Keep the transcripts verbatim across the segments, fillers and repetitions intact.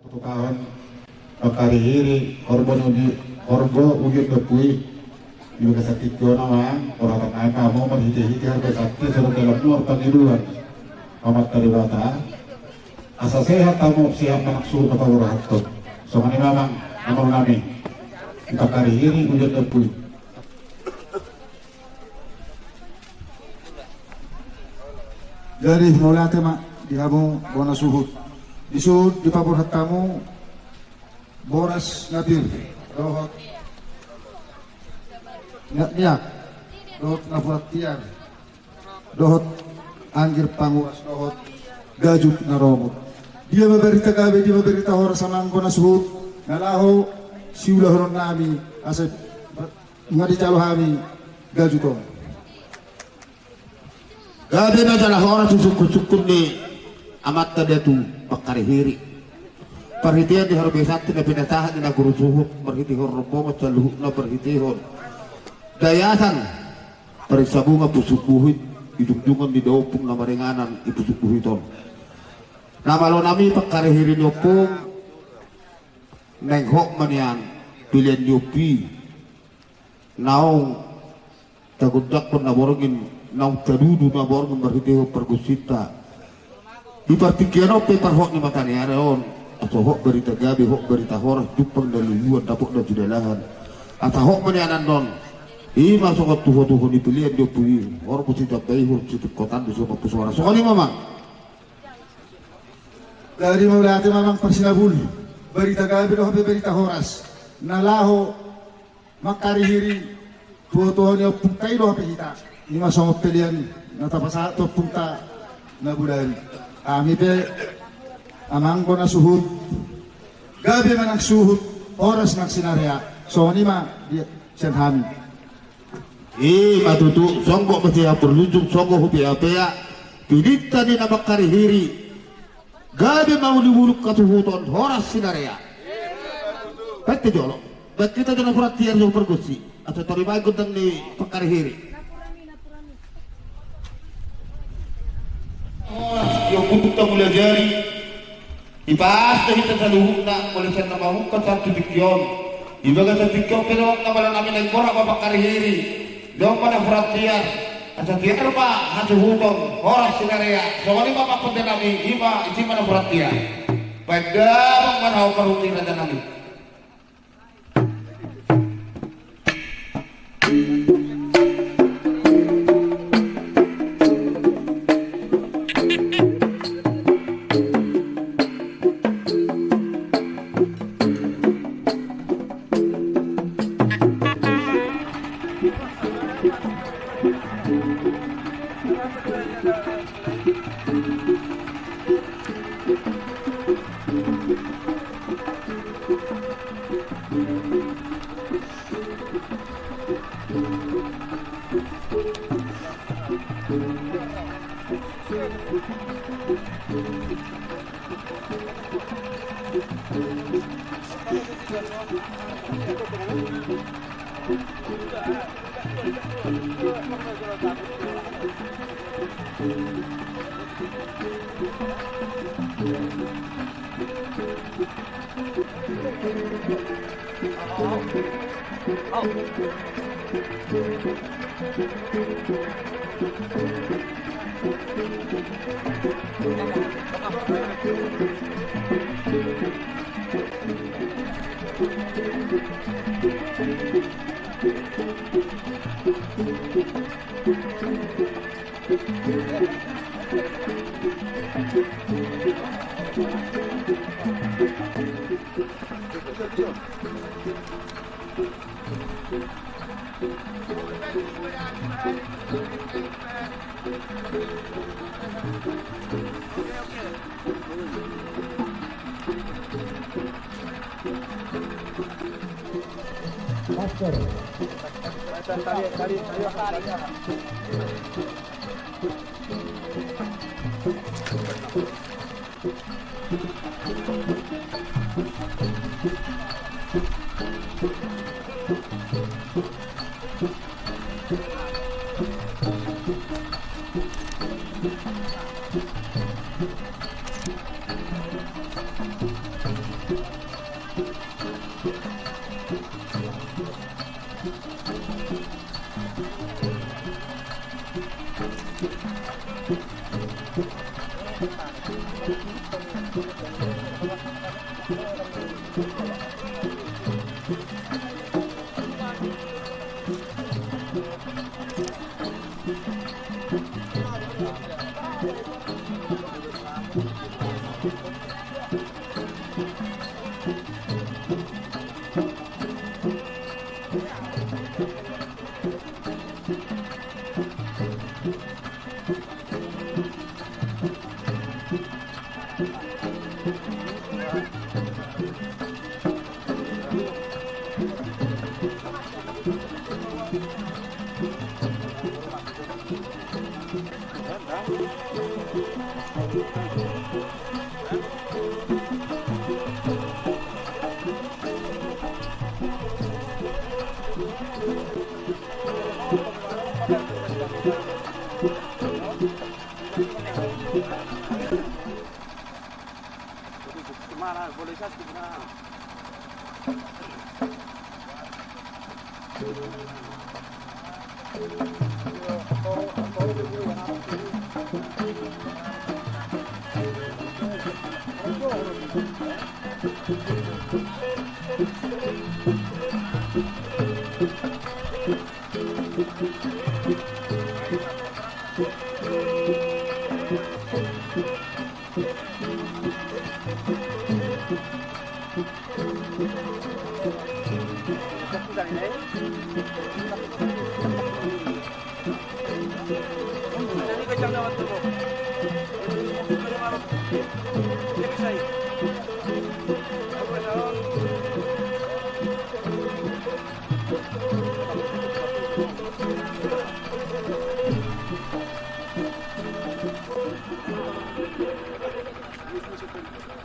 Patupaon, pangkarihiri, horbo uju-, horbo uju ni ompu i. Di bagasan tingki on, amang, borhat nami hamu marhitehite horbo santi, songon dalan marpangidoan Amanta Debata. Asa sehat hamu, sehat manang suhut ma paborhathon. Songon i ma, amang, amang nami. Di pangkarihiri uju ni ompu i. Jadi mauliate ma di hamu bona suhut. Dison dipaborhat hamu boras na pir, dohot miak-miak, dohot napuran tiar, dohot anggir panguras, dohot gajut na robot. Dia ma barita gabe, dia ma barita horas, amang bona suhut, na laho siulahonon nami asa nga dijalo hami gajut on. Gabe ma jala horas tu sungkun-sungkun ni amanta datu pangkarihiri. Parhitean ni horbo santi na pinasahat ni nagori suhut, marhitehon rombongan saluhutna, marhitehon daiasan parinsa bunga pusuk buhit, di jungjungan ni daompung na maringanan di pusuk buhit on. Na malo nami pangkarihiri ni ompung, naeng hot ma nian pelean ni ompu i. Naung tagondanghon na borngin, naung tadudu na borngin marhitehon pargonsinta. Di partingkian on pe parhot ni mataniari on, asa hot barita gabe, hot barita horas, jumpang na luluan, dapot na jumalahan. Asa hot ma nian annon. I ma songon tuho-tuho ni pelean ni ompu i, horbo sitambaihon, sitingkotan do so mampusuara. Songon i ma, amang. Jadi mauliate ma, amang parsinabul. Barita gabe dohot pe barita horas na laho mangkarihiri tuho-tuho ni ompunta i dohot pe hita. I ma songon pelean na tapasahat tu ompunta na bodari. Hami pe, amang bona suhut, gabe ma nang suhut, horas nang sinarea. Songon i ma di sian hami. I ma tutu, songgop ma sian parlunjung, songgop hupea-pea. Pidinta ni na mangkarihiri. Gabe ma uli-uli hasuhuton, horas sinarea. Baen hita jolo. Baen hita jolo napuran tiar jolo pargonsi. Asa tori baen gondang ni pangkarihiri. Horas, di ompunta Mulajadi. Dipaas do hita saluhutna, molo sian na mamungka sahat tu tingki on. Di bagasan tingki on pe, amang, na malo nami, naeng borhat ma pangkarihiri. Dong ma napuran tiar. Asa tiar ma hasuhuton, horas sinarea. Songon i ma pangkataion nami, i ma, isi ma napuran tiar. Baen damang ma na parhunti raja nami.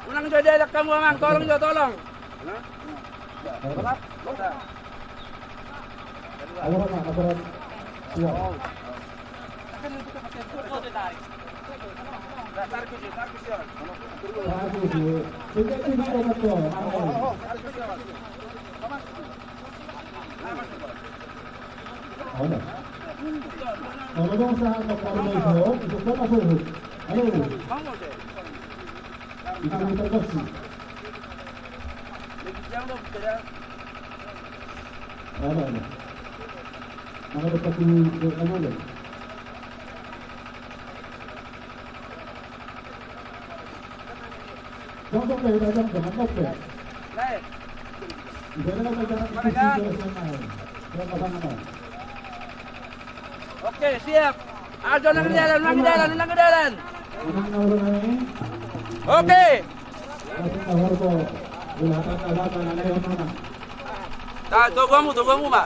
Unang jo diajak hamu, Amang, tolong jo, tolong. Oke, siap. Ajo, unang di dalan, unang di dalan, unang di dalan. Oke. Togu hamu, togu hamu ma.